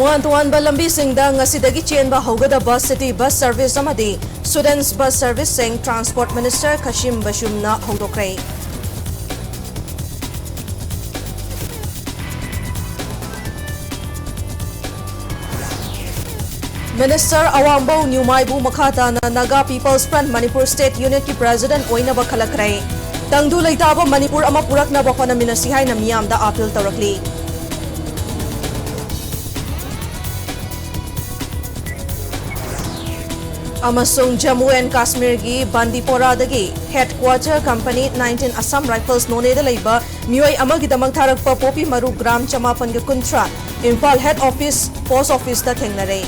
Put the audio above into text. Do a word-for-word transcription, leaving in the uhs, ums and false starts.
ꯇꯣꯉꯥꯟ ꯇꯣꯉꯥꯟꯕ ꯂꯝꯕꯤꯁꯤꯡꯗ ꯉꯁꯤꯗꯒꯤ ꯆꯦꯟꯕ ꯍꯧꯒꯗꯕ city bus service ꯑꯃꯗꯤ students bus serviceꯁꯤꯡ Transport Minister ꯈꯥꯁꯤꯝ ꯕꯁꯨꯝꯅ ꯍꯧꯗꯣꯛꯈ꯭ꯔꯦ꯫ Minister ꯑꯋꯥꯡꯕꯧ ꯅ꯭ꯌꯨꯃꯥꯏꯕꯨ ꯃꯈꯥ ꯇꯥꯅ Naga People's Front Manipur State Unitꯀꯤ President ꯑꯣꯏꯅꯕ ꯈꯜꯂꯛꯈ꯭ꯔꯦ꯫ ꯇꯪꯗꯨ ꯂꯩꯇꯥꯕ ꯃꯅꯤꯄꯨꯔ ꯑꯃ ꯄꯨꯔꯛꯅꯕ ꯍꯣꯠꯅꯃꯤꯟꯅꯁꯤ ꯍꯥꯏꯅ ꯃꯤꯌꯥꯝꯗ appeal ꯇꯧꯔꯛꯂꯤ꯫ ꯑꯃꯁꯨꯡ Jammu and Kashmirꯒꯤ ꯕꯥꯟꯗꯤꯄꯣꯔꯥꯗꯒꯤ headquarter company nineteen Assam Rifles ꯅꯣꯅꯦꯗ ꯂꯩꯕ ꯃꯤꯑꯣꯏ ꯑꯃꯒꯤꯗꯃꯛ ꯊꯥꯔꯛꯄ ꯄꯣꯄꯤ ꯃꯔꯨ gram ꯆꯃꯥꯄꯟꯒ ꯀꯨꯟꯊ꯭ꯔꯥ ꯏꯝꯐꯥꯜ head office post officeꯇ ꯊꯦꯡꯅꯔꯦ꯫